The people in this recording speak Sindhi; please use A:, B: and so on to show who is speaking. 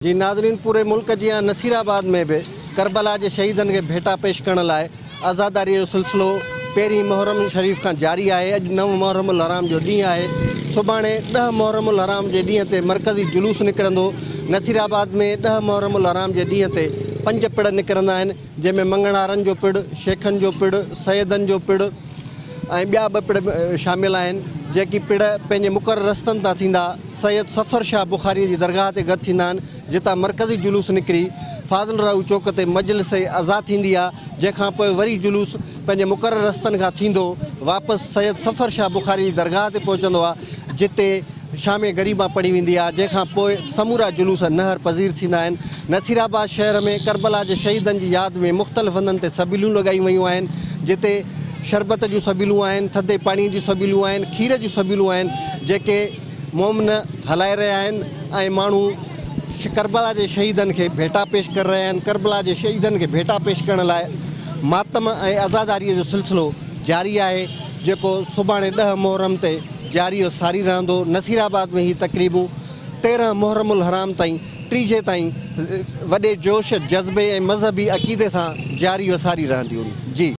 A: جي ناظرين پوري ملڪ جيان نصير آباد ۾ به ڪربلا جي شهيدن کي ڀيٽا پيش ڪرڻ لاء عزاداري جو سلسلو پهرين محرم شريف کان جاري آهي. اڄ 9 محرم الحرام جو ڏينهن آهي. سڀاڻي 10 محرم الحرام جي ڏينهن تي مرڪزي جلوس نڪرندو. نصير آباد ۾ 10 محرم الحرام جي ڏينهن تي 5 پڙ نڪرندا آهن، جنهن ۾ مڱڻهارن جو پڙ، شيخن جو پڙ، سيدن جو پڙ ۽ ٻيا 2 پڙ شامل آهن، جيڪي پڙ پنهنجي مقرر رستن تان ٿيندا سيد صفر شاهه بخاري جي درگاهه تي گڏ ٿيندا آهن، جتان مرڪزي جلوس نڪري فاضل راهو چوڪ تي مجلس عزا ٿيندي آهي، جنهن کان پوء وري جلوس پنهنجي مقرر رستن کان ٿيندو واپس سيد صفر شاهه بخاري جي درگاهه تي پهچندو آهي، جتي شام غريبان پڙهي ويندي آهي، جنهن کان پوء سمورا جلوس نهر پذير ٿيندا آهن. نصيرآباد شهر ۾ ڪربلا جي شهيدن جي ياد ۾ مختلف هنڌن تي سبيلون لڳايون ويون آهن، جتي شربت جون سبيلون آهن، ٿڌي پاڻي جون سبيلون آهن، کير جون سبيلون آهن، جيڪي مومن هلائي رهيا آهن ۽ ماڻهو ڪربلا جي شهيدن کي ڀيٽا پيش ڪري رهيا آهن. ڪربلا جي شهيدن کي ڀيٽا پيش ڪرڻ لاء ماتم ۽ عزاداري جو سلسلو جاري آهي، جيڪو سڀاڻي 10 محرم تي جاري و ساري رهندو. نصيرآباد ۾ هي تقريبون 13 محرم الحرام تائين ٽيجهي تائين وڏي جوش، جذبي ۽ مذهبي عقيدي سان جاري و ساري رهنديون. جي.